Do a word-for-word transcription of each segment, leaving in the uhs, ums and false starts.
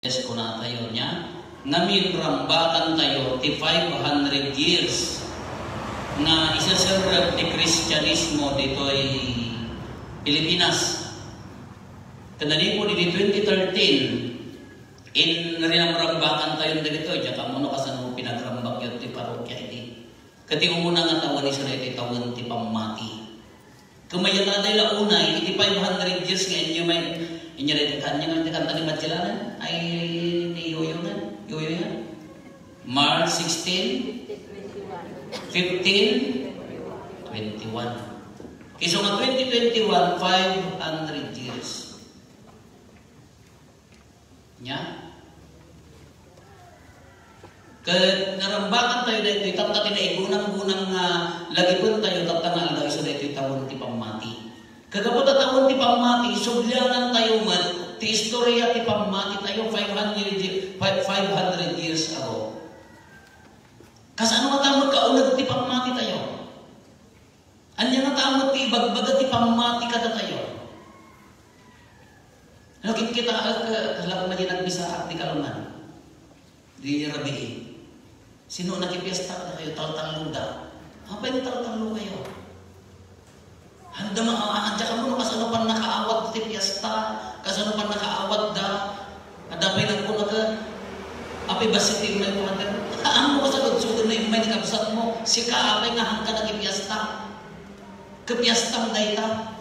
Yes, kunatayo niya. Ngamin, rambakantayo ti five hundred years nga iseserrek ti Kristianismo ditoy Pilipinas. Ket manipud idi twenty thirteen, in-, rinamrambakantayo dagitoy, diak ammo no kasano pinagrambakyo ti parokya idi. Ket ti umuna nga tawen, isu daytoy tawen ti pammati. Kumayatanay la unay, iti five hundred years nga inyo may, inyo daytoy kan-, inyo nga ti kanta ni Magellan, ay, ni Yoyo nga, Yoyo nga. March sixteen, fifteen, twenty-one. Isu nga twenty twenty-one, five hundred years. Nya? Ket narambakantayo daytoy, tatta ti naigunang-gunang nga lagipentayo, tatta nga aldaw, isu daytoy tawen ti pammati. Ket gapu ta tawen ti pammati, subliangantayo met ti istorya ti pammatitayo five hundred ye-, five, five hundred years ago. Kasano nga ta met kauneg ti pammatitayo? Ania nga ta met ti ibagbaga ti pammati kadatayo? No, kitkitaek, eh, ket lapud nga di nagbisaak ti kalungan. Di rabii. Sino nakipiesta dakayo? Taltalloda. Apay nga taltallokayo? Anda ma-, a-, a-, diak ammo no kasano pannakaawat ti piesta, kasano pannakaawatda. Adda pay nagkuna ket, "Apay bassit ti immay, Father?" Ammo kasano, sugad na immay ni kabsatmo, sika, apay nga haanka nakipiesta? Ket piestam dayta.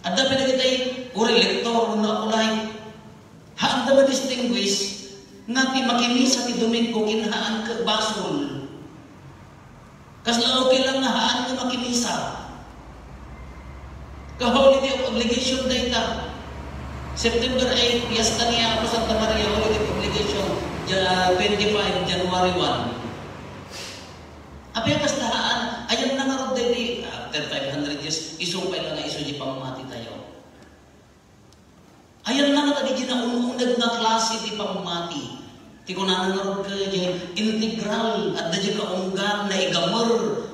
Adda pay dagiti uray lektor wenno apulay. Haanda madistinguish nga ti makimisa ti Domingo ken haan ket basol. Kasla okay lang nga haan nga makimisa. Ka holiday of obligation dayta. September eight, fiesta ni Apo Santa Maria, holiday of obligation, Ja-, twenty-five, January one. Apay a kasla haan, ayanna ngarud daydi, after five hundred years, isu pay la nga isu di pammati tayo. Ayanna nga dagiti naun-uneg nga klase ti pammati. Ti kunana ngarud ket, integral, adda di kaunggan, naigamer,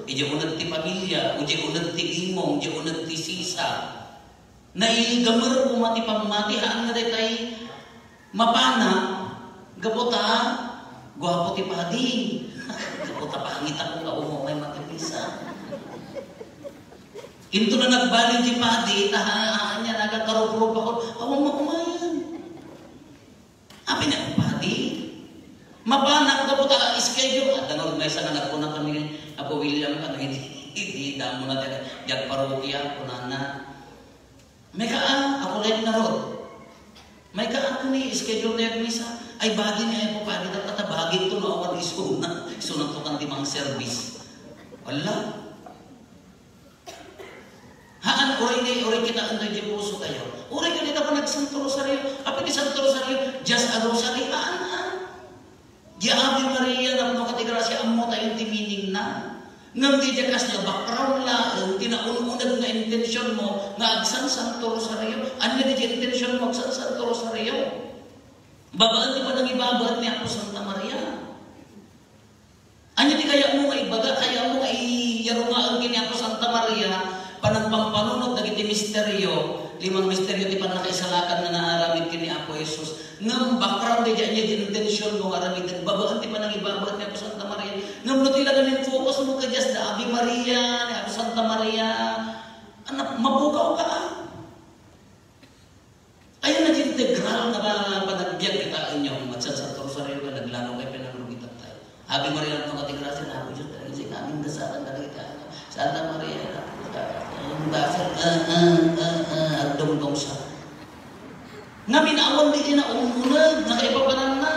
idiay uneg ti pamilia, idiay uneg ti imong, idiay uneg ti sisa. Naigamer koma ti pammati, haan nga daytay mapanak, gapu ta guapo ti padi. Gapu ta pangit ako, nga umay makimisa. Inton na nagbali ti padi, ta ha-, haan niya, nagakarukrok ako, awan makumayan. Apay nga padi? Mapanak gapu ta schedule. At ano, maysa nga nagkuna kami, Apo William, ano, hindi, hindi, damo na tayo, diag parokya, kunana. Mayka, ah, ako laeng ngarud. Mayka, ah, kani schedule tayo misa. Ay, bagi ni Apo Padi, ta, ta, bagi to, no, awan isuna. Isuna to kan di mang service. Wala. Haan, uray ni, uray kita, ano, di puso tayo. Uray ka dita pa nagsanto rosario. Apay ti Santo Rosario, just a rosary. Haan, haan. Di Ave Maria, napno ka ti gracia, ammo tayo ti meaning na. Ngem di diay kasla background laeng, ti naun-uneg nga intention mo, nga agsansanto rosario. Ania di diay intention mo, agsansanto rosario? Babaen ti panangibabaet ni Apo Santa Maria. Ania ti kayatmo nga ibaga, kayatmo nga iyarungaen ken ni Apo Santa Maria, panangpampanunot dagiti misterio, limang misterio ti pannakaisalakan nga naaramid ken ni Apo Jesus. Ngem background daydiay, ania di intention mo nga aramiden, babaen ti panangibabaet ni Apo Santa Maria. Ngem no ti la naging focus mo kadiay da Ave Maria, ni Apo Santa Maria, anak, mapukaw ka, ah. Ayan, naging integral nga pa-, panagbiag kita inyo. Agsansanto rosario ka, naglalo kay pinangrugit tayo. Ave Maria, napno ka ti gracia, Apo Dios, dagiti amin kasalan, dagiti Santa Maria, ang dasal, ah, ah, ah, ah, agdongdong sa. Ngamin, awan di di naununag, nakaipapananna.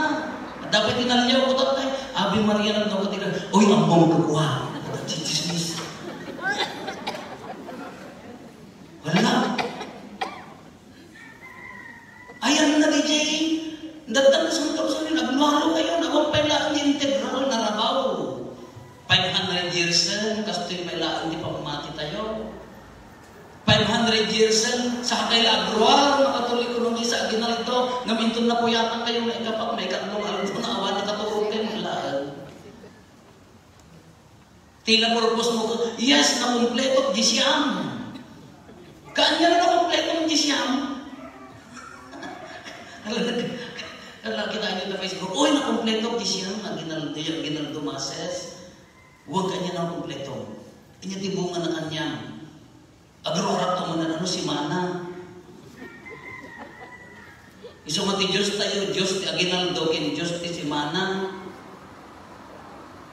Dapat tinaliaw ko tatay, Ave Maria, napno ka ti gracia. Uy, ammom ka kuha. Chismis. Wala. Ayan na, D J. Dattan na Santo Rosario, nagmalo kayo, nawan pay laeng integral nga rabaw. Five hundred years na, kastoy pay laeng ti pammati tayo. Five hundred years na, sa kay la agruar, mga Katoliko, nung isa aginaldo, ngam inton napuyatan kayo, maikapat, maikatlong aldo na awan, nakaturong kayo, mga laeng. Ti la purpose mo ko, yes, nakumpleto ti siyam. Kaanya na nakumpleto ti siyam? Kala kita anya ta Facebook, "Oy, nakumpleto ti siam, aginaldo, aginaldo masses." Huwag kanya nakumpleto. Anya ti bunga na kanyam. Agruarak to man ano, simana. Isu nga ti Diyos tayo, Diyos ti aginaldo, ken Diyos ti simana.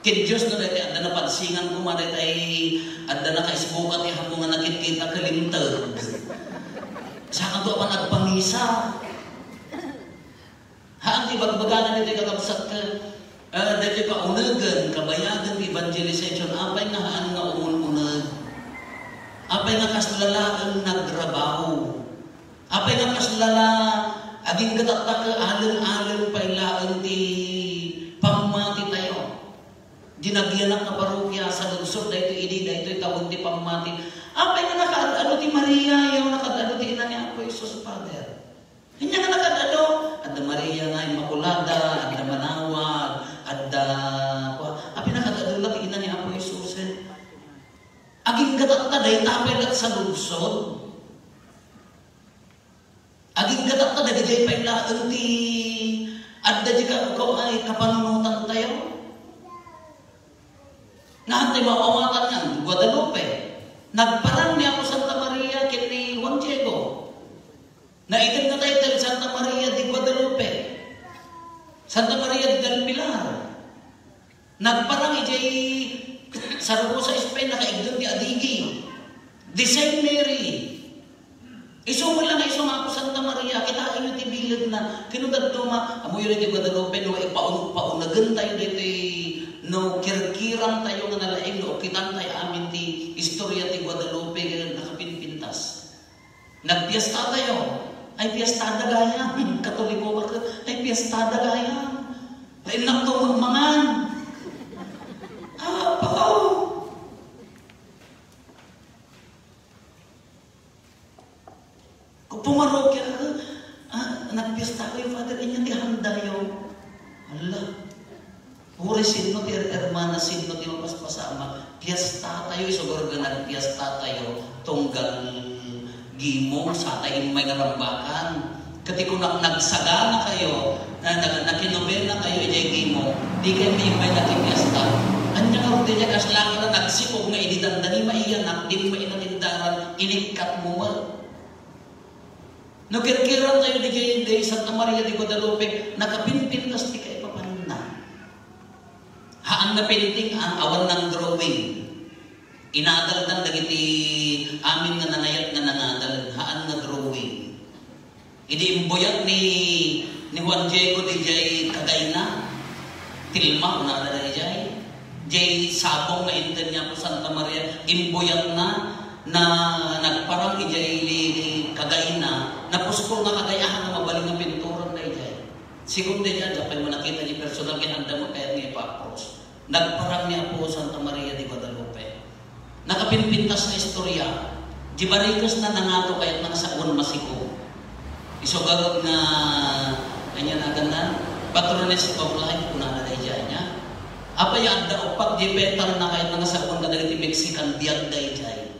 Ken Diyos na daytoy, adda napansingan koma daytoy, adda nakaisbuka ti hamo nga nakitkita, kalimteg. Saan to a panagpangisa? Haan ti bagbagana daytoy kakabsat ka, ah, daytoy kaunegen, kabayagen ti evangelization, apay nga haan nga umun-uneg? Apay nga kasla laeng nagrabaw? Apay nga kasla la, agingga tatta ka aleng-aleng pay laeng ti pammati tayo? Di nagyanak nga parokya, sa lungsod daytoy idi, daytoy tawen ti pammati. Apay nga nakaad-ado ti Maria, yo, nakaad-ado ti ina ni Apo Jesus, Father? Ania nga nakaad-ado? Adda Maria nga Immaculada, adda Manawag, adda, kua, apay nakaad-ado la ti ina ni Apo Jesus, eh? Agingga tatta, dayta pay lat sa lungsod. Agingga tatta, dagijay pay laeng ti adda di ka-, ka-, ay, kapanunotan tayo. Nga, hantay maawatan nga, Guadalupe. Nagparang ni Apo Santa Maria ken ni Juan Diego. Naited nga title, Santa Maria de Guadalupe. Santa Maria del Pilar. Nagparang idiay Zaragoza, Spain, nakaigdem ti adigi. The same Mary. Isu met lang nga isu nga Apo Santa Maria, kitaenyo ti bilegna. Ken no dadduma, ammoyo daytoy Guadalupe, no ipaun-, paunegen tayo daytoy, no kirkiran tayo nga nalaing, no kitan tayo amin ti istorya ti Guadalupe, ken nakapinpintas. Nagpiesta tayo. Ay, piestada gayam. Katoliko ka, ay, piestada gayam. Lain lang to mangan. Ah, pakaw. Kung pumarokyaka, ah, nagpiesta kayo, Father, inya ti handa yo. Hala. Uray sinno ti er-, ermana, sinno ti mapaspasamak. Piesta tayo, isu garud nga nagpiesta tayo, tunggal gimong, satay immay nga rambakan. Ket ti kunak, nagsagana kayo, na, na, nakinobena kayo idiay gimong, di kayo immay nakipiesta. Ania ngarud ti diay kasla nga nagsikog nga idi dandani maiyanak, di mo inatindaran, inikkat mo met. No kirkiran tayo di, di Santa Maria de Guadalupe, nakapinpintas ti kaipapanna. Haan nga painting, ah, awan nang drawing. Inadaldan dagiti amin nga nanayat nga nanadal, haan nga drawing. Idi imbuyat ni, ni Juan Diego diay kagayna, tilma, kunana daydiay. Diay sabong nga inted ni Apo Santa Maria, imbuyatna, na nagparang idiay li-, kagayna, napuskol nga kagay-, ah, nga mabalin nga pinturan daydiay. Sigun daydiay, adda pay mo nakita di personal, ken adda mo kayat nga ipakros. Nagparang ni Apo Santa Maria de Guadalupe. Nakapinpintas nga istorya. Di barikesna nangato kayat nga sawen masikom. Isu garud nga, ania naganna, patroness of life, kunana daydiay nia. Apay adda uppat di petal na kayat nga sawen kadagiti Mexican biag daydiay.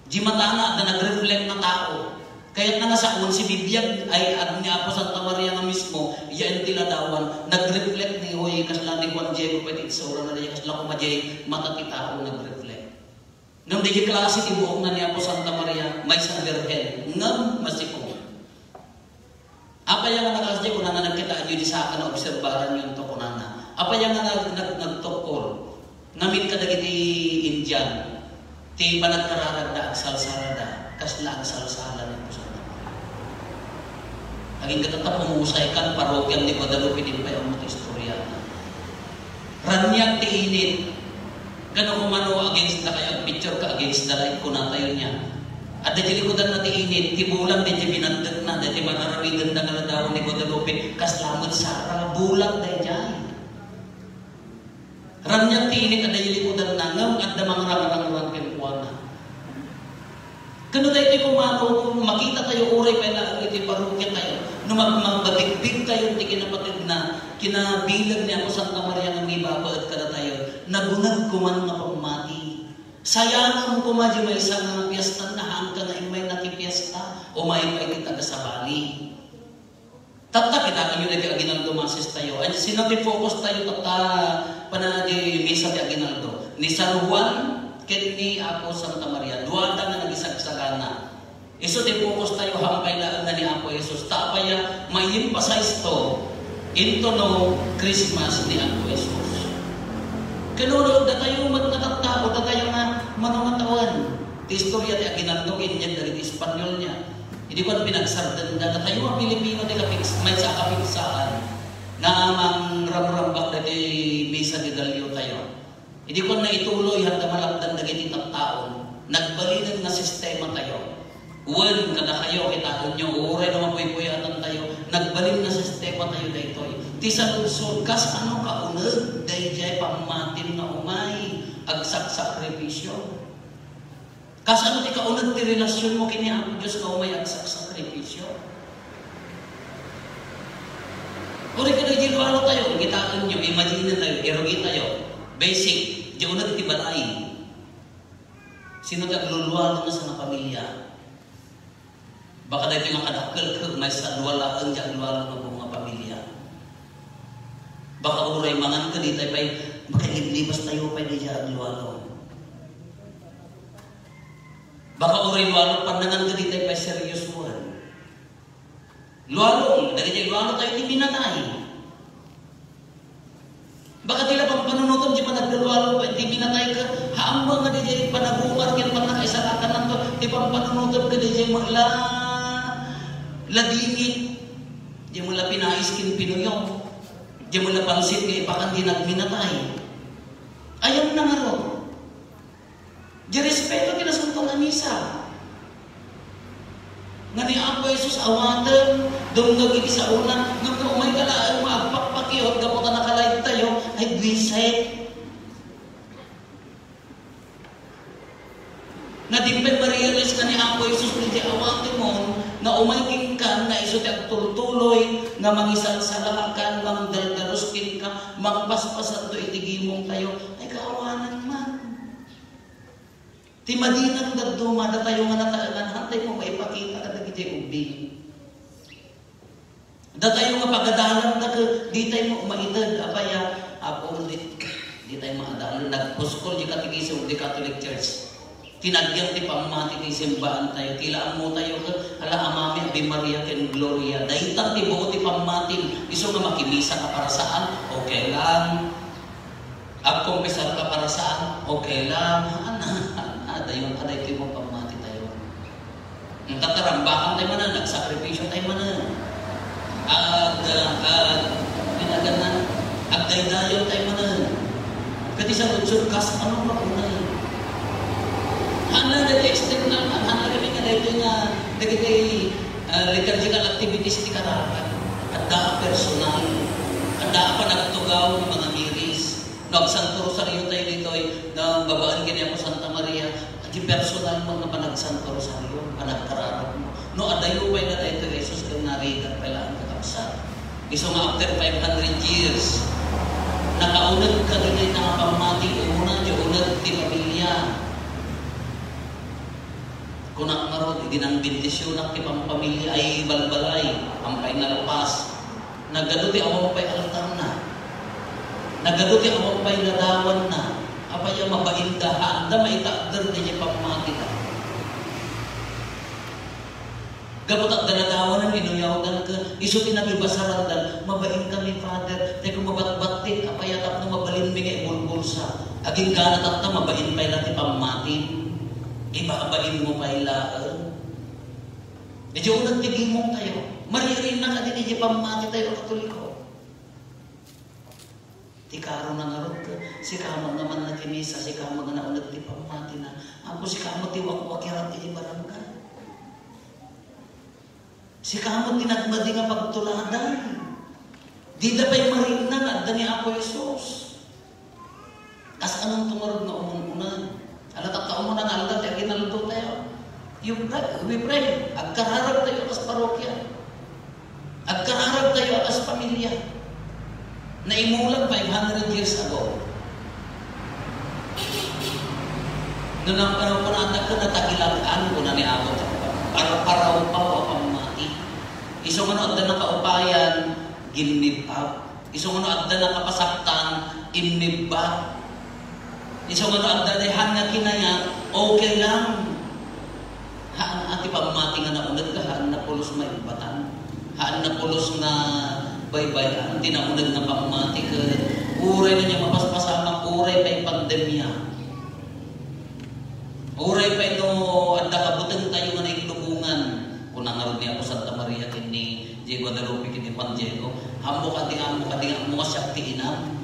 Di matana, adda nagreflect na tao. Kayat nga sawen, sibibiag ay ag ni Apo Santa Maria nga mismo, iya inti ladawan, nagreflect ni, hoy, kasla ni Juan Diego pay ti itsurana, di kasla koma diay mata ti tao nagreflect. Ngem di klase ti buokna ni Apo Santa Maria, maysa a birhen, ngem masikom. Apay nga nakasdi, kunana, nagkita adi di saka, naobserbaran yun to, kunana. Apay nga nag-, nag-, nagtukkol? Ngamin kadagiti Indian, ti panagkararagda, agsalsalada, kasla agsalsala ni Apo Santa Maria. Agingga tatta, pumusay kan parokian ni Guadalupe, di pay ammo ti istorya. Raniag ti init. Kano umano against the, kaya picture ka against the light, kuna tayo niya. Adda di likudan na ti init, ti bulan, di, di binandek na, di, di manaramiden na nga ladawan ni Guadalupe, kasla met sara, bulan daydiay. Raniag ti init, adda di likudan na, ngem adda mangrarangrang kenkuana. Kano daytoy koma, no makita tayo, uray pay laeng iti parokya tayo, no mag-, magbabigbig tayo ti kinapateg na, kinabileg ni Apo Santa Maria nga mangibabaet kadatayo, nagunag koma nga pammati. Sayangem koma di maysa nga piesta, nahanka nga immay nakipiesta, umay pay ti taga-sabali. Tatta, kitaenyo dagiti aginan Tayo. Ay, sino ti focus tayo tatta panadi misa ti aginaldo? Ni San Juan ken ni Apo Santa Maria. Duada nga nagisagsagana. Isu ti focus tayo, hampay laeng na ni Apo Jesus. Ta apay a, ma-emphasize to into no Christmas ni Apo Jesus. Ken no datayo met nga tattao, datayo nga manungatawen. Ti istorya ti aginaldo, ken dagiti Espanyol niya. Idi kuan pinagsardengda, datayo nga Pilipino ti kapigs-, maysa a kapigsaan nga mangramrambak dagiti misa de Gallo tayo. Idi kuan na ituloy, haanna malapdan dagiti tattao, nagbalinen nga sistema tayo. Wen, kadakayo, kitaenyo, uray no mapuypuyatan tayo, nagbalin nga sistema tayo daytoy. Ti saludsod, kasano kauneg daydiay pammatim nga umay agsaksakripisio? Kasano ti kauneg ti relasionmo ken ni Apo Dios nga umay agsaksakripisio? Uray kadagiti lualo tayo, kitaenyo, imagine tayo, irugi tayo. Basic, diay uneg ti balay. Sino ti aglulualo nga sangapamilia? Baka daytoy nga kadakkel ket maysa dua laeng diay aglualo nga bunga pamilia. Baka uray mangan ket ditay pay, makaiglibas tayo pay diay aglualo. Baka uray lualo pannangan ket ditay pay seryosoan. Lualo, dagiti lualo tayo ti minatay. Baka ti la pampanunotem ti panaglualo, ti minatay ket haanmo nga diay panagumar ken pannakaisalakananto ti pampanunotem ket diay met la, la dingit, diay met la pinais ken pinuyong, diay met la pansit nga ipakan ti nagminatay. Ayanna ngarud. Diay respeto ti Nasantoan a Misa. Nga ni Apo Jesus awaten, dumngeg iti saona, ngem no umayka laeng nga agpakpakiut gapu ta naka-live tayo, ay buwisit. Nga di pay ma-realize nga ni Apo Jesus, diay awatenmon, nga umay kenka, nga isu ti agtultuloy, nga mangisalsalakan, mangdaldalos kenka, mangpaspasanto iti gimong tayo, ay kaawanan man. Ti madinang dadduma, datayo nga nataengan, haantay mo maipakita kadagiti ubing. Datayo nga pagadalanda ket ditay mo maited, apay a, Apo, di, ditay maadal. Nagpuskol di Catechism of the Catholic Church. Tinagyang ti pammati ti simbaan tayo. Ti la ammo tayo ket, ala, Amami, Ave Maria, ken Gloria. Dayta ti buot ti pammati. Isu nga makimisa ka para saan? Okay lang. Agkompisar ka para saan? Okay lang. Ana, ana, dayon, aday ti mo pammati tayo. Nagtatarambakan tayo manen, nagsakripisyo tayo manen. Ag, ag, minagan na, agdaydayaw tayo manen. Kati sa lutsod, kas, ano ba ko na eh? Hana na external, hana kami nga dahil nga, dagiti, ah, liturgical activities ti kararag. Adda a personal, adda a panagtugaw nga mga miris. No, agsanto rosario tayo ditoy, no, babaen ken ni Apo Santa Maria, iti personal mo nga panagsanto rosario, panagkararag mo. No, adayo pay na daytoy Jesus ken narigat pay laeng kakabsat. Isu nga after five hundred years, nakauneg kadagiti nangapammati, umuna, di uneg ti pamilya. Kunak ngarud, idi nangbendisionak ti pampamilya ay balbalay, ampay nalpas. Nagadu ti awan pay altarna. Nagadu ti awan pay ladawanna. Apay a mabainda, haanda maitakder daydiay pammatida. Gapu ta adda ladawanan, inuyawdan ket isu ti nakibasarandan, mabain kami, Father, tay ko mabatbattit, apay a tapno mabalinmi nga ibulbulsa. Agingga na tatta, mabain pay la ti pammatim. Ibabain mo pay laeng. Idiay uneg ti gimong tayo. Maririnak kadi ti pammati tayo a Katoliko. Ti karona ngarud ket, sika met nga mannakimisa, sika met nga nauneg ti pammatina. Apo, sika met ti wakwakirat iti barangay. Sika met ti nagmadi nga pagtuladan. Dida pay marikna nga adda ni Apo Jesus. Kas-anonto ngarud nga umun-uneg? Ala, tatta, umuna nga aldaw ti aginaldo tayo. You pray, we pray. Agkararag tayo kas parokya. Agkararag tayo kas pamilya. Naimulag five hundred years ago. No, nang panahon ko na, anak ko, natagilagan ko na ni Apo. Para, para upaw a pammati. Isu nga no, adda nakaupayan, Ginnib-ab. Isu nga no adda nakapasaktan, innib-ab. Isu nga no adda dayhan nga kinayat, okay lang. Haan a ti pammati nga nauneg ka, haan na pulos maibbatan. Haan na pulos nga baybay-an ti nauneg nga pammati ket uray no ania mapaspasamak, uray pay pandemia. Uray pay no adda kabutengtayo nga naiklubongan, kuna ngarud ni Apo Santa Maria ken ni Diego Guadalupe ken ni Juan Diego, "Ammok a di, ammok a di, ammok a siak ti inam."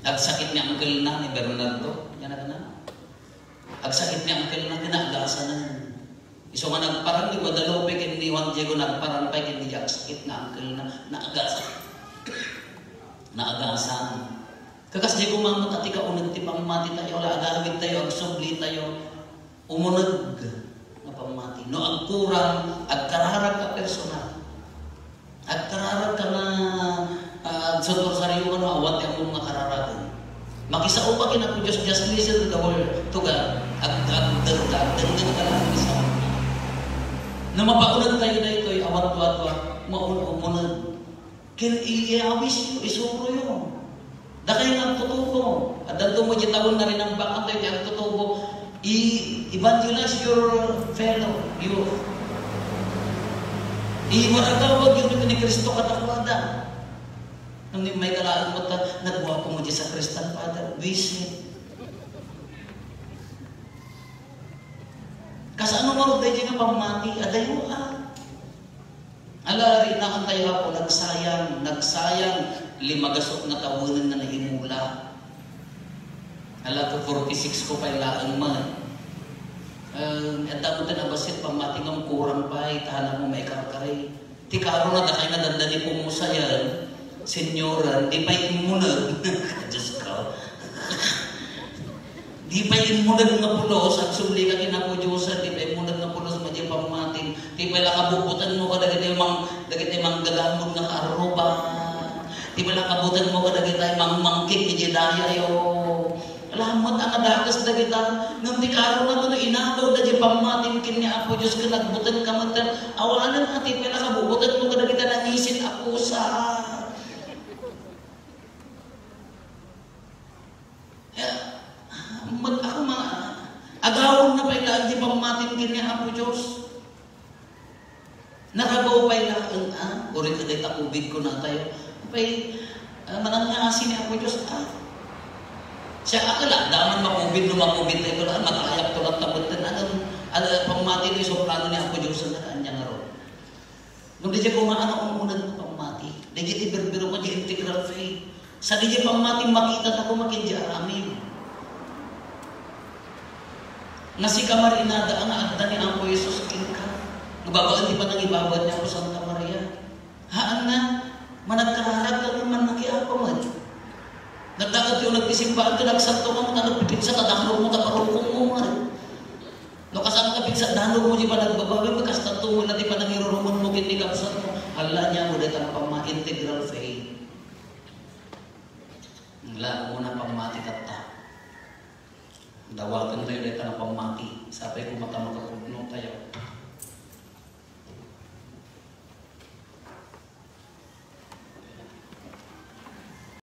Agsakit ni angkelna ni Bernardo, yan na. Agsakit ni angkelna, kinagasanen. Isu nga nagparan ni Guadalupe ken ni Juan Diego, nagparan pay ken ni agsakit nga angkelna, naagasan. Naagasan. Kakas di ko mamut a ti kauneg ti pammati tayo, la agawid tayo, agsubli tayo, umuneg nga pammati. No agkurang, agkararag ka personal. Agkararag ka nga, ah, agsunrosario ka no awan ti ammom nga kararagen. Makisao ka ken Apo Dios, just listen to the word, to God. Ag-, agdeng ka, agdengdeng ka lang sa. No mapauneg tayo daytoy, awan tua-tua, maun-, umuneg. Ken iyawisyo, isuroyo. Dakay nga agtutubo. Addanto met diay tawen nga rinambakan tayo ti agtutubo. I-, evangelize your fellow youth. Iwaragawag yun ni Cristo kadakuada. Nang ni may kalaang mo ta, "Nagwapo mo di sa Kristan, Father." Buisit. Kasano nga rod daydi nga pammati? Adayo, ah. Ala, rinaan tayo, Apo, nagsayang, nagsayang, lima gasut nga tawenen nga naimula. Ala, to forty-six ko pay laeng man. Eh, adda mo ti nabassit, pammati ngem kurang pay, tahanan mo maikarkari. Ti karona, dakay nga dandani pumusayan, senioran, di pay immuneg. Diyos ko. Di pay immuneg nga pulos, agsubli ka ken Apo Dios, di pay immuneg nga pulos, madi pammatim. Di pay la kabubutan mo kadagiti mang-, dagiti manggagamon nga kaarruba. Di pay la kabutan mo kadagiti mangmangkit iti dayayo. Lamet a nga dakes dagita, ngem ti karona no inagaw da di pammatim ken ni Apo Dios ken nagbutan ka met, awanen a ti pay la kabubutan mo kadagita nangisin a pusa. Eh, met ako ma-, agawon na pay laeng ti pammatim ken ni Apo Dios. Narabaw pay laeng, ah, uray ka dayta COVID kunatayo. Pay, ah, manangngasi ni Apo Dios, ah. Siak a kala, daman ma-COVID no ma-COVID tayo, kala, matayak to lang tabutten, ano, ala, pammati no isoprano ni Apo Dios, ang nakaanyang aro. No, di siya kumaano ang unag pammati. Di siya ti birbiro ko, di integral faith. Sa di pammati, makita ta koma ken di aramid. Nga sika marinada nga adda ni Apo Jesus kenka. Nga babaen ti panangibabaet ni Apo Santa Maria. Haan na, managkararag ka man nakiapa man. Nagdagat ti unag ti simbaan, ket nagsanto ka man, nagpipigsa, ta danum mo, ta parukong mo man. No, kasano ka pigsa, danum mo di panagbabawi, ket kastanto mo na ti panangirurumonmo ken ni kabsatmo. Alla, ania mo dayta nga pamma-, integral faith. Laeng mo na pammati tatta. Dawaten tayo dayta nga pammati. Sapay koma ta makapudno tayo.